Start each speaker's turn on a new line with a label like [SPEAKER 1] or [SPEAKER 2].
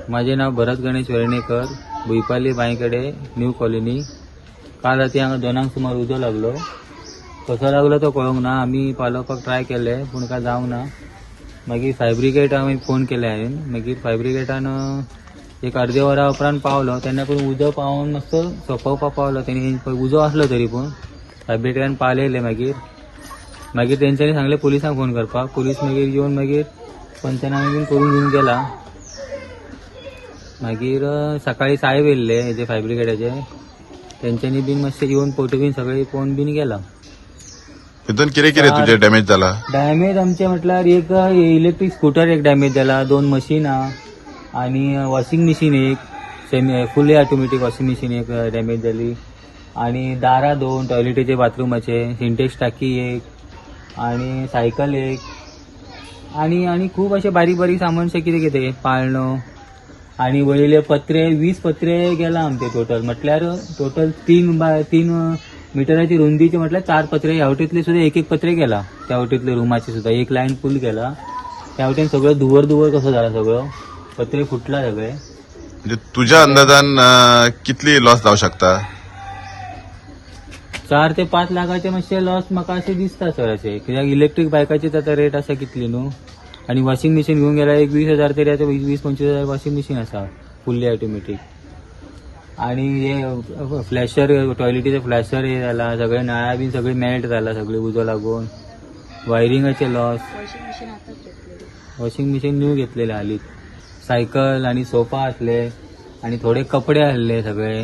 [SPEAKER 1] माझे नाव भरत Ganesh Vernekar, भुंयपाली बांयकडे new colony. काल राती हांगा 2 सुमार उजो लागलो. कसो लागलो तो कळोंक ना. आमी पालोवपाक ट्राय केले पूण काय जावंक ना. मागीर फायर ब्रिगेड आमी फोन केले हांवें. मागीर फायर ब्रिगेडान एक अर्दे वरा उपरांत पावलो तेन्ना, पूण उजो पावोवन मातसो सोंपोवपाक पावलो तेणी. उजो आसलो तरी पूण फायर ब्रिगेडान पालयले. मागीर मागीर तेंच्यांनी सांगलें पुलिसांक फोन करपाक. पुलीस मागीर येवन मागीर पंचनामे बीन करून घेवन गेला. मागीर सकाळी साहेब येयल्ले हेजे फायर ब्रिगेडाचे, तेंच्यांनी बीन मातशे येवन फोटो बीन सगळे पळोवन बीन गेला.
[SPEAKER 2] हितून कितें कितें तुजें डॅमेज जाला?
[SPEAKER 1] डॅमेज आमचे म्हटल्यार एक इलेक्ट्रीक स्कूटर एक डॅमेज जाला, 2 मशिनां आनी वॉशिंग मशीन एक semi fully automatic washing machine एक डॅमेज जाली आनी दारां 2 टॉयलेटीचे बाथरुमाचे, सिंटेक्स टाकी एक आनी सायकल एक आनी आनी खूब अशें बारीक बारीक सामान शें कितें कितें पाळणो आनी वयले पत्रे 20 पत्रे गेला आमचे टोटल. म्हटल्यार टोटल 3 बाय 3 मिटराची रुंदीचे म्हटल्यार 4 पत्रे ह्या वटेंतले सुद्दां एक एक पत्रे गेला. त्या वटेंतले रुमाचे सुद्दां एक लायन फूल गेला. त्या वटेन सगळं धुवर धुवर कसो जाला, सगळं पत्रे फुटला सगळे.
[SPEAKER 2] म्हणजे तुझ्या अंदाजान कितली लॉस जावं शकता?
[SPEAKER 1] 4 ते 5 लाखाचे मातशे लॉस म्हाका अशें दिसता सर. अशें कित्याक इलेक्ट्रीक बायकाची आतां रेट आसा कितली न्हू, आनी वॉशिंग मशीन घेवंक गेल्यार एक 20,000 तरी आतां 20-25 हजार वॉशिंग मशीन आसा फुल्ली ऑटोमॅटीक. आनी हे फ्लॅशर टॉयलेटीचे फ्लॅशर हे जाला सगळे, नळा बीन सगळे मेल्ट जाला सगळे उजो लागून, वायरिंगाचे लॉस. वॉशिंग मशीन न्यू घेतलेले हालींच. सायकल आनी सोफा आसले आनी थोडे कपडे आसले सगळे.